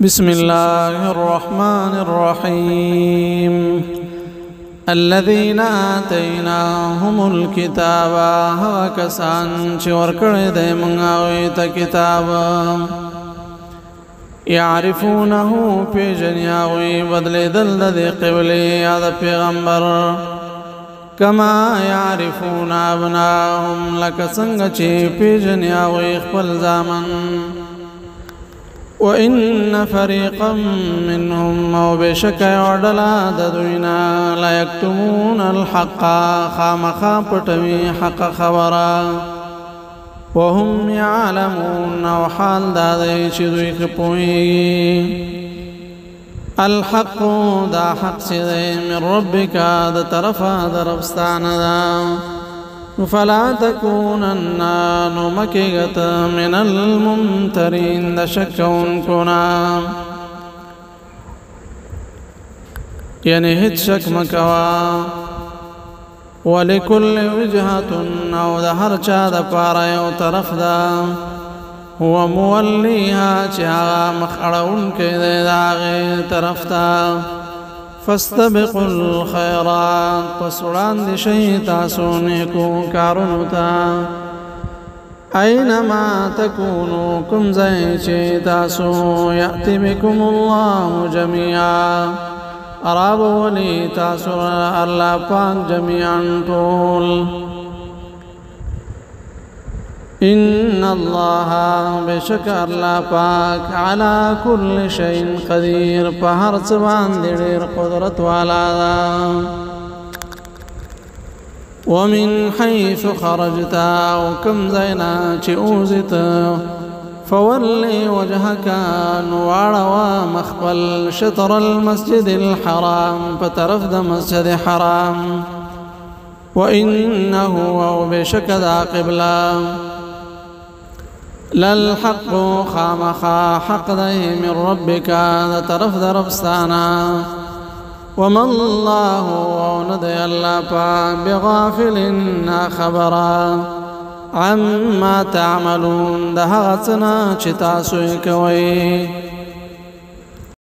بسم الله الرحمن الرحيم. الذين آتيناهم الكتاب، هغه کسان چې ورکړی دی مونږ هغوی ته کتاب، يعرفونه پېژني هغوی بدلېدل د دې قبلې یا د پیغمبر، کما يعرفون أبناءهم لکه څنګه چې پېژني هغوی خپل زامن. وإن فريقا منهم او بشک یو ډله د دوی نه ليکتمون الحق خامخا پټوي حق خبره، وهم يعلمون او حال دا دی چې دوی ښه پوهېږي. الحق دا حق چې دی من ربک د طرفه د رب ستا نه ده، فلا تكونن نو مه کېږه ته من الممترین د شک کوونکو نه، یعنې هېڅ شک مه کوه. ولكل وجهة او د هر چا دپاره یو طرف ده، هو موليها چې هغه مخ اړوونکی دی د هغې طرف ته. فاستبقوا الخيرات پس وړاندې شئ تاسو نیکو کارونو ته. أينما تكونوا کوم ځای چې تاسو، یأتي بكم الله جميعا رابولي تاسو الله پاک جميعا ټول. إن الله بشک الله پاک على كل شيء قدير په هر څه باندې ډېر قدرت والا ده. ومن حيث خرجت او کوم ځای نه چې وځې ته، فولي وجهك نو واړوه مخ خپل شطر المسجد الحرام په طرف د مسجد حرام. وإنه او بشک دا قبله للحق خامخا حق دی من ربك د طرف د رب ستا نه. وما الله او نه دی الله پاک بغافل خبره عما تعملون د هغه څه نه چې تاسو یې کوئ.